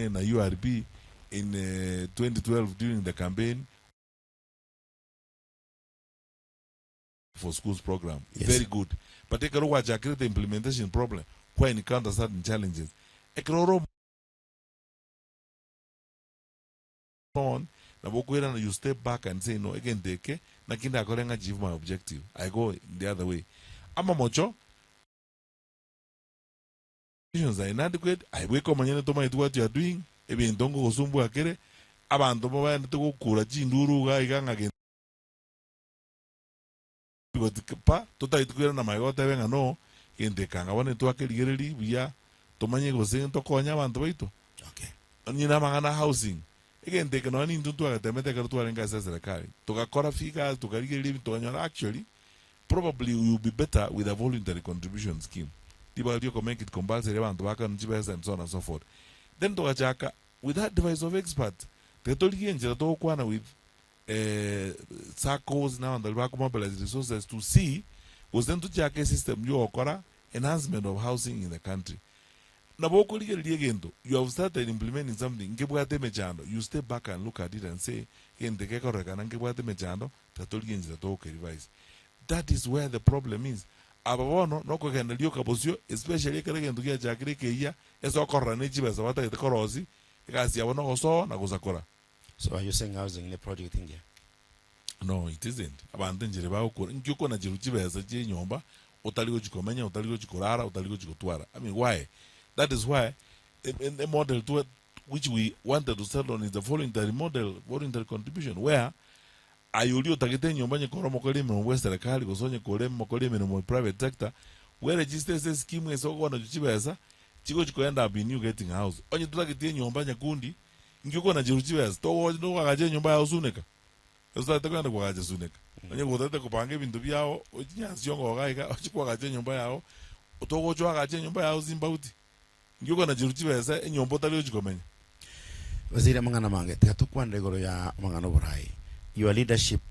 TNA na URB in 2012 during the campaign for schools program. Yes. Very good. But ekero gwachakire the implementation problem, kwa encounter certain challenges. Ekero ore on nabo okoirana you step back and say no egento eke naki ndakore ng'a achieve my objective. I go the other way. Amamocho Institutions are inadequate, aye bweka omonyene tomaeti what you are doing, ebinto ngogosumbua kere, abanto mbabaendete gokura chinduru iga iga ng'a gento pa, totageti koirana magega otebe ng'a no, gento eke anga bono ntwakerigereria buya, tomanye gose ntokonye abanto baito. Okay. Onye namang'ana a housing, egento eke nonya nintwe ntwagatemete ekero twarenge ase eserekari, togakora figures, tokarigereria ebinto tokanyora actually, Probably we will be better with a voluntary contribution scheme ribaga ria oko make it compulsory abanto bakanu chibesa and so on and so forth. Then togachaka with that advice of experts tiga torigie enchera togokwana with eh, SACCOs na abanto baria bako mobilize resources to see gose ntochake esystem ya ogokora enhancement of housing in the country. Nabo okorigereria egento you have started implementing something nkebwate emechando you step back and look at it and say egento eke gekororekana nkebwate emechando Tiga torigie enchera togokerivise. That is where the problem is. Aba bono nokogenda rioka bosio especially ekero egento giachakire ekeyia ase okorora ne chibesa batagete korosi egasi yabo nogosoa na gosakora. So are you saying housing ne project engiya? No it isn't. Abanto enchera bagokora inki okonacherwa chibesa chie enyomba otari gochi komenya otari gochi korara otari gochi gotwara I mean why? That is why e model twa which we wanted to settle on is the voluntary model, voluntary contribution where aye oria otagete enyomba onye kore omokori emeremo bwa eserekari gose onye kore omokori emeremo private sector, bweregister ase escheme ase okonacho chibesa chigochi ko end up in you getting a house. Onye totageti enyomba nyakundi, inki okonacherwa chibesa? Togocha tokoagacha enyomba yao suneka? Gose otagete kogenda koagacha suneka? Onye gotagete kopanga ebinto biao chinyansi chiongo iga iga ochi koagacha enyomba yao, togocha oagache enyomba yao simbauti. Inki okonacherwa chibesa enyomba otari gochi komenya? Waziri amang'ana amange tiga tokwanere igoro ya amang'ana oborai your leadership.